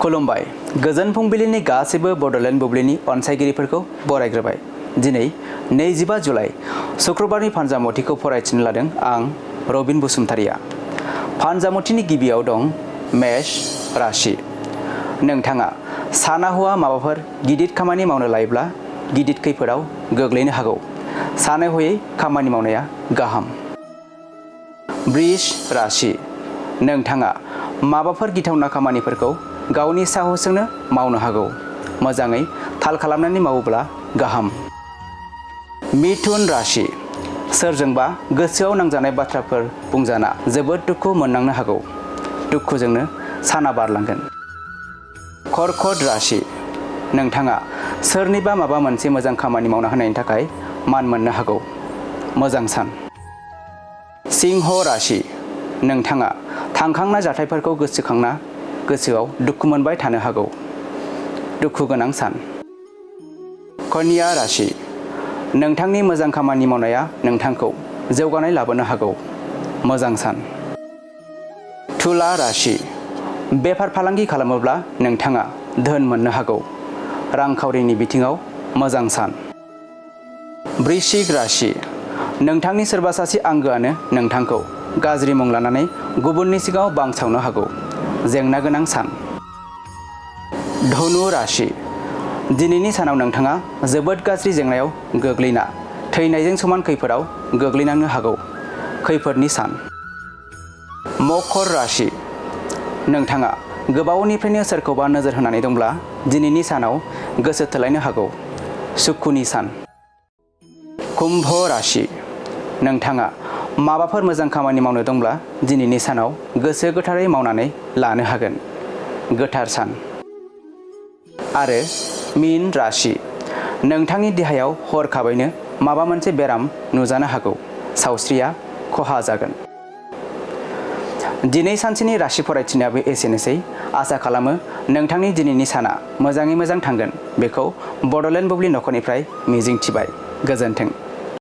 खुलुमबाय गोजोन फुंबिलिनि गासैबो बड'लेण्ड बुब्लिनि अनसायगिरिफोरखौ बरायग्रोबाय। दिनै 25 जुलाइ शुक्रबारनि फानजामुथिखौ फरायथिनो लादों आं रबिन बसुमतारिया। फानजामुथिनि गिबियाव दं मेष राशि। नोंथाङा साना हौवा माबाफोर गिदिर खामानि मावनो लायोब्ला गिदिर खैफोदाव गोग्लैनो हागौ। सानै हयै खामानि मावनाया गाहाम। बृष राशि। नोंथाङा माबाफोर गिथावना खामानिफोरखौ गावनि साहसजोंनो मावनो हागौ। मोजाङै थाल खालामनानै मावोब्ला गाहाम। मिथुन राशि। सोरजोंबा गोसोआव नांजानाय बाथ्राफोर बुंजाना जोबोद दुखु मोननांनो हागौ। दुखुजोंनो साना बारलांगोन। कर्कट राशि। नोंथाङा सोरनिबा माबा मोनसे मोजां खामानि मावना होनायनि थाखाय मान मोननो हागौ। मोजां सान। सिंह राशि। नोंथाङा थांखांनाय जाथायफोरखौ गोसोखांना गोसोआव दुखु मोनबाय थानो हागौ। दुखु गोनां सान। कन्या राशि। नोंथांनि मोजां खामानि मावनाया नोंथांखौ जौगानाय लाबोनो हागौ। मोजां सान। तुला राशि। बेफार फालांगि खालामोब्ला नोंथाङा धोन मोननो हागौ। रांखावरिनि बिथिङाव मोजां सान। वृश्चिक राशि। नोंथांनि सोरबा सासे आंगोआनो नोंथांखौ गाज्रि मुं लानानै गुबुननि सिगाङाव बांसावनो हागौ। जेंना गोनां सान। धनु राशि। दिनैनि सानाव नोंथाङा जोबोद गाज्रि जेंनायाव गोग्लैना थैनायजों समान खैफोदाव गोग्लैनांनो हागौ। खैफोदनि सान। मकर राशि। नोंथाङा गोबावनिफ्रायनो सोरखौबा नोजोर होनानै दंब्ला दिनैनि सानाव गोसो थोलायनो हागौ। सुखुनि सान। कुम्भ राशि। नोंथाङा माबाफोर मोजां खामानि मावनो दंब्ला दिनैनि सानाव गोसो गोथारै मावनानै लानो हागोन। गोथार सान। आरो मीन राशि। नोंथांनि देहायाव हरखाबैनो माबा मोनसे बेराम नुजानो हागौ। सावस्रिया खहा जागोन। दिनै सानसेनि राशि फरायथिनायाबो एसेनोसै। आसा खालामो नोंथांनि दिनैनि साना मोजाङै मोजां थांगोन। बेखौ बड'लेण्ड बुब्लि नखरनिफ्राय मिजिंथिबाय। गोजोन्थों।